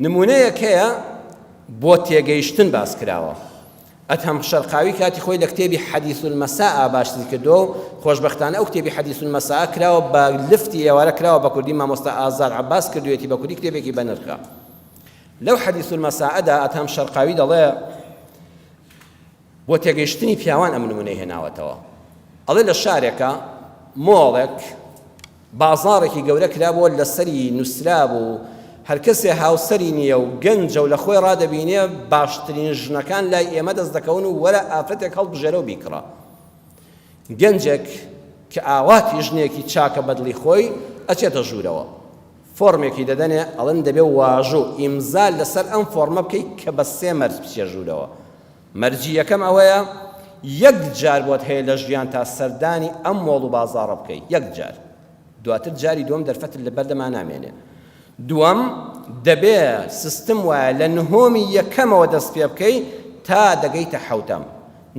نمونەیەک هەیە بۆ تێگەیشتن باس کراوە. ئەدهەم شەرقاوی کاتی خۆی لە کتێبی حدیث المساء باسی کردووە و خۆشبەختانە ئەو کتێبی حدیث المساء کراوە بە لفتی ئێوارە کراوە بە کوردی مامۆستا ئازاد عەباس کردوویەتی بە کوردی کتێبێکی بەنرخە. لەو حدیث المساءدا ئەدهەم شەرقاوی دەڵێ بۆ تێگەیشتنی پیاوان ئەم نمونەی هێناوەتەوە ئەڵێ لە شارێکە مۆڵێک بازاڕێکی گەورە کرابووە لەسەری نووسرابوو هەرکەسێ هاوسەری نییە و گەنجە و لە خۆی ڕادەبینێ باشترین ژنەکان لای ئێمە دەست دەکەون و وەرە ئافرەتێک هەڵبژێرە و بیکڕە گەنجێک کە ئاواتی ژنێکی چاکە بەدڵی خۆی ئەچێتە ژوورەوە فۆرمێکی دەدەنێ ئەڵێن دەبێ واژۆ ئیمزا لەسەر ئەم فۆرمە بکەی کە بە سێ مەرج بچیە ژوورەوە مەرجی یەکەم ئەوەیە یەک جار بۆت هەیە لە ژیانتا سەردانی ئەم مۆڵ و بازاڕە بکەی یەک جار دواتر جاری دووەم دەرفەتت لە بەردەما نامێنێ دووەم دەبێ سیستم وایە لە نهۆمی یەکەمەوە دەست پێ بکەی تا دەگەیتە حەوتەم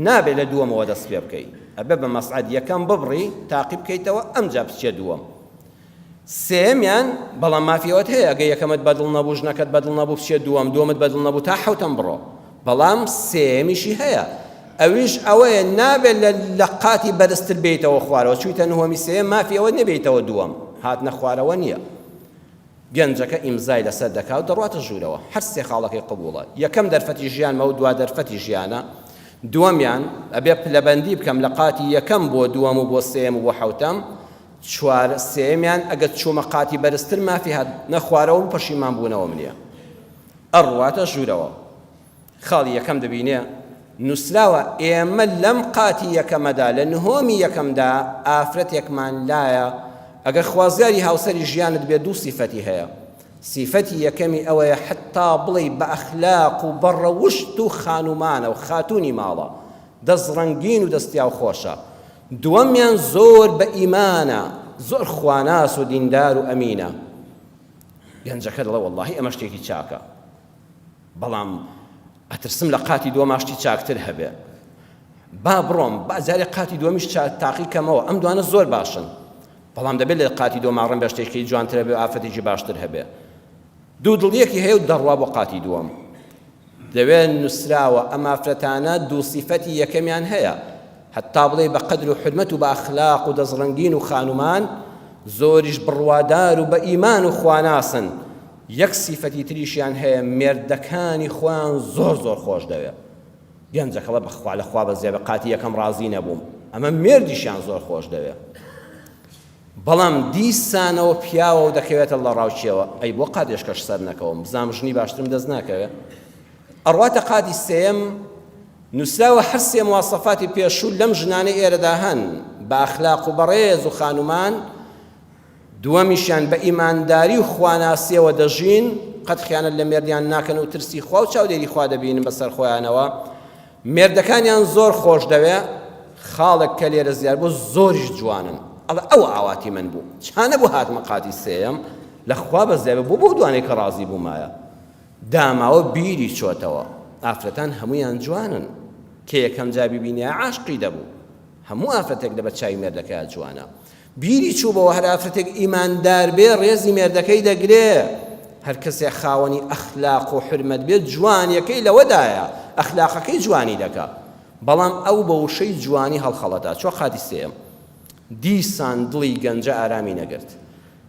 نابێ لە دووەمەوە دەست پێ بکەی ئەبێ بە مەسعەد یەکەم ببڕی تاقی بکەیتەوە ئەمجا بچیە دووەم سێیەمیان، بەڵام مافی ئەوەت هەیە ئەگەر یەکەمت بەدڵ نەبوو ژنەکەت بەدڵ نەبوو بچیە دووەم، دووەمت بەدڵ نەبوو تا حەوتەم بڕۆ، بەڵام سێیەمیشی هەیە ئەویش ئەوەیە نابێت لە لە قاتی بەرزتر بێیتەوە خوارەوە، چوویتە نهۆمی سێیەم مافی ئەوەت نیە بێیتەوە دووەم، هاتنە خوارەوە نییە. گەنجەکە ئیمزای لەسەر دەکا و دەڕواتە ژوورەوە، هەر سێ خاڵەکەی قبوڵە، یەکەم دەرفەتی ژیانمە و دوا دەرفەتی ژیانە، دووەمیان ئەبێ پلەبەندی بکەم لە قاتی یەکەم بۆ دووەم و بۆ سێیەم و بۆ حەوتەم، چوار، سێیەمیان ئەگەر چوومە قاتی بەرزتر مافی هاتنە خوارەوەم و پەشیمان بوونەوەم نییە. ئەڕواتە ژوورەوە. خاڵی یەکەم دەبینێ نووسراوە ئێمە لەم قاتی یەکەمەدا لە نهۆمی یەکەمدا ئافرەتێکمان لایە ئەگەر خوازیاری هاوسەری ژیانت بێ دوو سیفەتی هەیە سیفەتی یەکەمی ئەوەیە حتا بڵێی بە ئەخلاق و بە ڕەوشت و خانومانە و خاتوونی ماڵە دەست ڕەنگین و دەستیاو خۆشە دووەمیان زۆر بە ئیمانە زۆر خواناس و دیندار و ئەمینە گەنجەکە دەڵێ وەڵاهی ئەمە شتێکی چاکە بەڵام ئەترسم لە قاتی دووەما شتی چاکتر هەبێ با بڕۆم با جارێ قاتی دووەمیش تاقی کەمەوە ئەم دوانە زۆر باشن بەڵام دەبێت لە قاتی دووەما ڕەنگە شتێکی جوانتر هەبێ و ئافرەتێکی باشتر هەبێ دوو دڵیەکی هەیە و دەڕوا بۆ قاتی دووەم لەوێ نووسراوە ئەم ئافرەتانە دوو سیفەتی یەکەمیان هەیە هەتا بڵێی بە قەدر و حورمەت و بە ئەخلاق و دەستڕەنگین و خانومان زۆریش بڕوادار و بە ئیمان و خواناسن یەک سیفەتی تریشیان هەیە مێردەکانی خۆیان زۆر زۆر خۆش دەوێ گەنجەکەڵە بەخوا لە خوا بەزیابە قاتی یەکەم ڕازی نەبووم ئەمە مێردیشیان زۆر خۆش دەوێ بەڵام دیسانەوە پیاوە و دەکەوێتە لە ڕاوچیەوە ئەی بۆ قاتێشکەش سەر نەکەوم بزانم ژنی باشترم دەست ناکەوێ ئەڕواتە قاتی سێیەم نووسراوە هەر سێ مواسەفاتی پێشوو لەم ژنانەی ئێرەدا هەن بە ئەخلاق و بەڕێز و خانومان دووەمیشیان بە ئیمانداری و خواناسیەوە دەژین قەت خیانەت لە مێردیان ناکەن و ترسی خوا و چاودێری خوا دەبینن بەسەر خۆیانەوە مێردەکانیان زۆر خۆش دەوێ خاڵێک کە لێرە زیاد بوو زۆریش جوانن ئەڵێ ئەوە ئاواتی من بوو چانە بوو هاتمە قاتی سێیەم لە خوا بەزیابێ بۆ بۆ دوانەی کە ڕازی بوومایە داماوە بیری چۆتەوە ئافرەتان هەموویان جوانن کە یەکەم جار بیبینیایە عاشقی دەبوو هەموو ئافرەتێک لەبەر چاوی مێردەکەیا جوانە بیری چووبەوە هەر ئافرەتێک ئیماندار بێ ڕێزی مێردەکەی دەگرێ هەر کەسێ خاوەنی ئەخلاق و حرمەت بێت جوانیەکەی لەوەدایە ئەخلاقەکەی جوانی دەکا بەڵام ئەو بە وشەی جوانی هەڵخەڵەتا چوە قاتی سێیەم دیسان دڵی گەنجە ئارامی نەگرت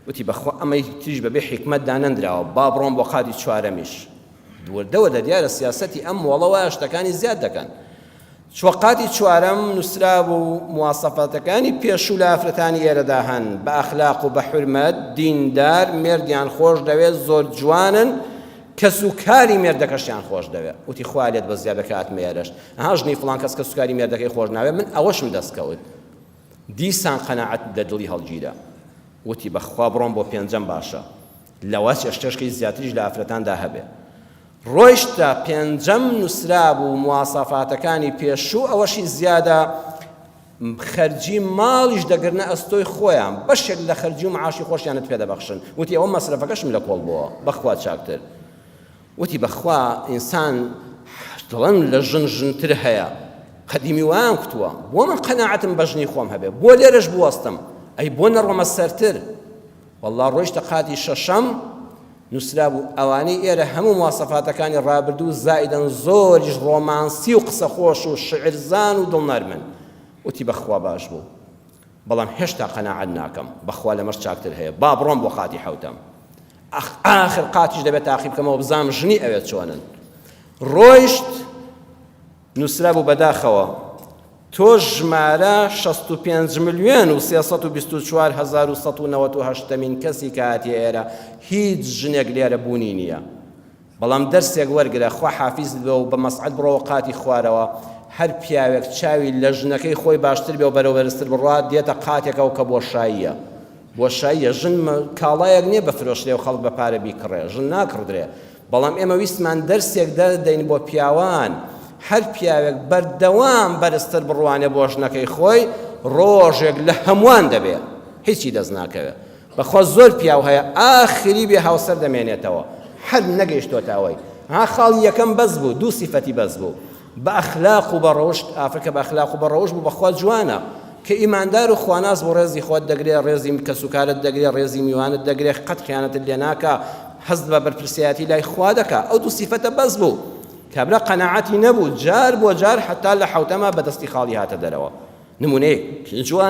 وتی بەخوا ئەمەی تریش بەبێ حیکمەت دانەندراوە با بڕۆم بۆ قاتی چوارەمیش وردە وردە دیارە سیاسەتی ئەم مۆڵە وایە شتەکانی زیاد دەکەن چوە قاتی چوارەم نووسرابوو مواسەفاتەکانی پێشوو لە ئافرەتانی ئێرەدا هەن بە ئەخلاق و بە حورمەت دیندار مێردیان خۆش دەوێت زۆر جوانن کەس و کاری مێردەکەشیان خۆش دەوێت وتی خوا لێت بە زیادە کە هاتمە ئێرەش ئەها ژنی فڵان کەس کەس و کاری مێردەکەی خۆش ناوێت من ئەوەشم دەست کەوت دیسان قەناعەت لە دڵی هەڵگیرا وتی بەخوا بڕۆم بۆ پێنجەم باشە لەوە چێشتێشکەی زیاتریش لە ئافرەتاندا هەبێ ڕۆیشتە پێنجەم نووسرابوو مواسەفاتەکانی پێشوو ئەوەشی زیادە خەرجی ماڵیش دەگرنە ئەستۆی خۆیان بەشێک لە خەرجی و معاشی خۆشیانت پێ دەبەخشن وتی ئەوە مەسرەفەکەشم لە کۆڵ بووە بەخوا چاکتر وتی بەخوا ئینسان دڵم لە ژن ژنتر هەیە قەدیمی وایان کوتووە بۆ من قەناعەتم بە ژنی خۆم هەبێ بۆ لێرەش بوەستم ئەی بۆ نەڕۆمە سەرتر والله ڕۆیشتە قاتی شەشەم. نووسرابوو ئەوانەی ئێرە هەموو مواسەفاتەکانی ڕابردوو زائیدەن زۆریش ڕۆمانسی و قسەخۆش و شعرزان و دڵنەرمن. وتی بەخوا باش بوو بەڵام هێشتا قەناعەت ناکەم، بەخوا لەمەش چاکتر هەیە، با بڕۆم بۆ قاتی حەوتەم. ئەخ ئاخر قاتیش دەبێت تاقی بکەمەوە بزانم ژنی ئەوێ چۆنن. ڕۆیشت نووسرابوو بەداخەوە تۆ ژمارە 65 ملیۆن و 324 هەزار و 198 مین کەسی کە هاتیە ئێرە هیچ ژنێک لێرە بوونی نییە بەڵام دەرسێک وەرگرە خوا حافیزت بێ و بە مەسعەد بڕۆوە قاتی خوارەوە هەر پیاوێک چاوی لە ژنەکەی خۆی باشتر بێ و بەرەو بەرزتر بڕوات دێتە قاتێکەوە کە بۆشاییە بۆشاییە ژن کاڵایەک نییە بفرۆشرێ و خەڵک بە پارە بیکڕێ ژن ناکڕدرێ بەڵام ئێمە ویستمان دەرسێک دەردەین بۆ پیاوان، هەر پیاوێک بەردەوام بەرزتر بڕوانێ بۆ ژنەکەی خۆی، ڕۆژێک لە هەمووان دەبێ، هیچی دەست ناکەوێ. بەخوا زۆر پیاو هەیە ئاخری بێ هاوسەر دەمێنێتەوە، هەر نەگەیشتۆتە ئەوەی. ها خاڵی یەکەم بەس بوو، دوو سیفەتی بەس بوو. بە ئەخلاق و بە ڕەوشت، ئافرەت کە بە ئەخلاق و بە ڕەوشت بوو بەخوا جوانە. کە ئیماندار و خواناس بوو ڕێزی خۆت دەگرێ، ڕێزی کەسوکارت دەگرێ، ڕێزی میوانت دەگرێ، قەت خیانەتت لێ ناکا، هەست بە بەرپرسیارەتی لای خوا دەکا. ئەو دوو سیفەتە بەس بوو. کابرا قەناعەتی نەبوو، جار بۆ جار حەتا لە حەوتەما بە دەستی خاڵی هاتە دەرەوە. نموونەیەکی جوان.